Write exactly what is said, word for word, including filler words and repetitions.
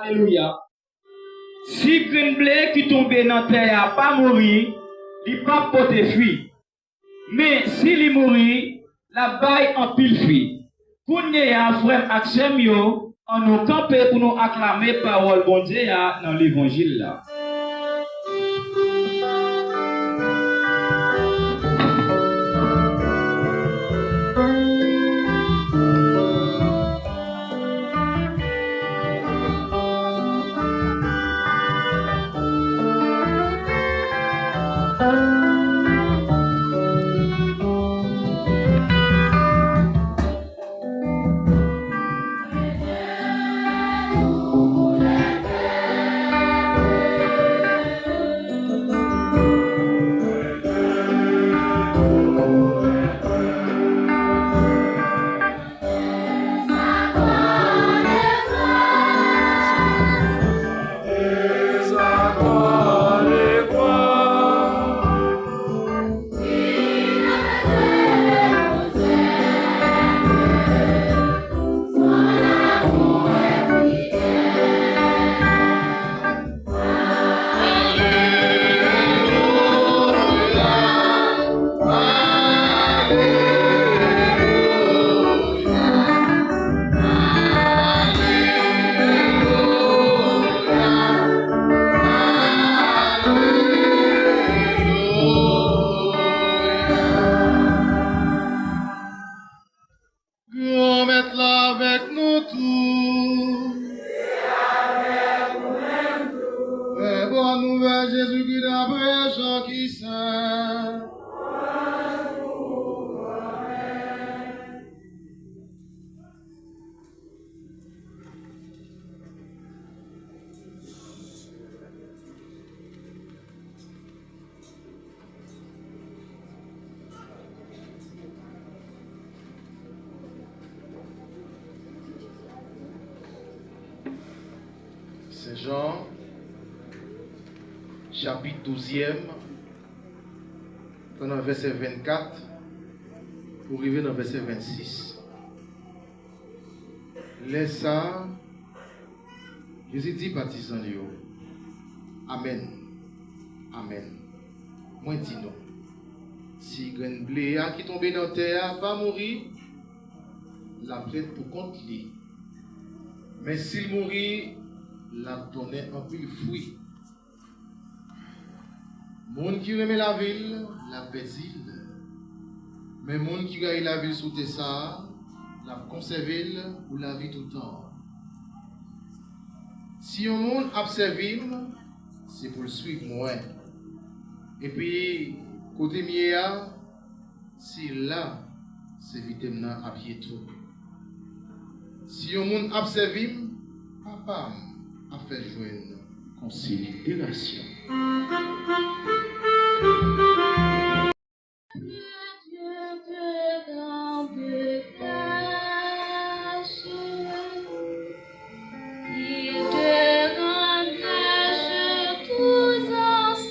Alelouya. Si grenn ble ki tonbe nan tè a pa mouri, li p ap pote fwi. Men, si li mouri, l ap bay anpil fwi. Kounye a, frè m ak sè m yo, ann nou kanpe pou nou aklame pawòl Bondye a nan Levanjil la. Granmèt la avèk nou tout. Fè bòn nouvèl Jezikri daprè Jan ki sen. Sen Jan, chapit douzèm, pran nan vèsè vennkat pou rive nan vèsè vennsis. Lè sa a, Jezi di patizan li yo, "Amèn, amèn, mwen di nou, si grenn ble a ki tonbe nan tè a pa mouri, l ap rete pou kont li. Men si l mouri, l ap donnen anpil fwi." Moun ki renmen lavi l, l ap pèdi l. Men moun ki rayi lavi l sou tè sa a, l ap konsève l pou lavi toutan. Si yon moun ap sèvi m, se pou l suiv mwen. Epi, kote m ye a, se la sèvitè m nan ap ye tou. Si yon moun ap sèvi m, Papa m ap fè l jwenn konsiderasyon. Que Dieu te garde caché. Il te rende tous ensemble.